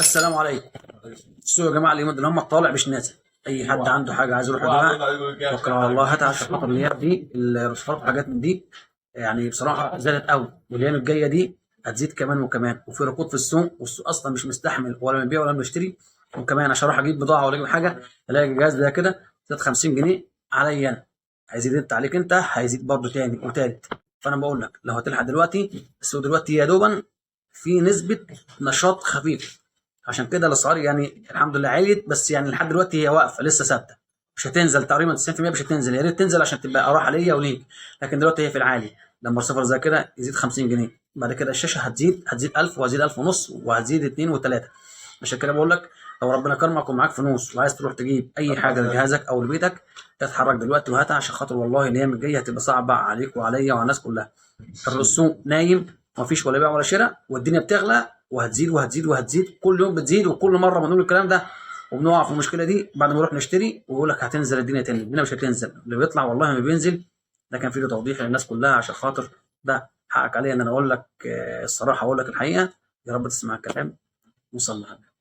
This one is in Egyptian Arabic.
السلام عليكم. السوق يا جماعة اليومين دول هم طالع مش نازل. اي حد عنده حاجة عايز يروح يجيبها توكل على الله هاتها، عشان خاطر الايام دي الرصفات وحاجات من دي يعني بصراحة زادت قوي، والايام الجاية دي هتزيد كمان وكمان، وفي ركود في السوق، والسوق اصلا مش مستحمل ولا بنبيع ولا بنشتري. وكمان عشان اروح اجيب بضاعة ولا اجيب حاجة الاقي الجهاز ده كده زاد 50 جنيه عليا انا، هيزيد انت عليك انت، هيزيد برضه تاني وتالت. فانا بقول لك لو هتلحق دلوقتي، السوق دلوقتي يا دوبا في نسبه نشاط خفيف، عشان كده الاسعار يعني الحمد لله عليت، بس يعني لحد دلوقتي هي واقفة لسه ثابتة، مش هتنزل تقريبا 90% مش هتنزل. يا ريت تنزل عشان تبقى راحة ليا وليك، لكن دلوقتي هي في العالي. لما صفر زي كده يزيد 50 جنيه، بعد كده الشاشة هتزيد، هتزيد 1000 وهتزيد 1000 ونص وهتزيد 2 و3. عشان كده بقول لك لو ربنا كرمك ومعاك فلوس وعايز تروح تجيب اي حاجة لجهازك او لبيتك، اتحرك دلوقتي وهاتها، عشان خاطر والله الايام الجاية هتبقى صعبة عليك وعليا وعلى الناس كلها. السوق نايم، مفيش ولا بيع ولا شراء، والدنيا بتغلى وهتزيد وهتزيد وهتزيد، كل يوم بتزيد، وكل مرة بنقول الكلام ده وبنقع في المشكلة دي بعد ما نروح نشتري ويقول لك هتنزل الدنيا تاني. الدنيا مش هتنزل، اللي بيطلع والله ما بينزل. ده كان فيه توضيح للناس كلها، عشان خاطر ده حقك عليا ان انا اقول لك الصراحة، اقول لك الحقيقة. يا رب تسمع الكلام وصلى على النبي.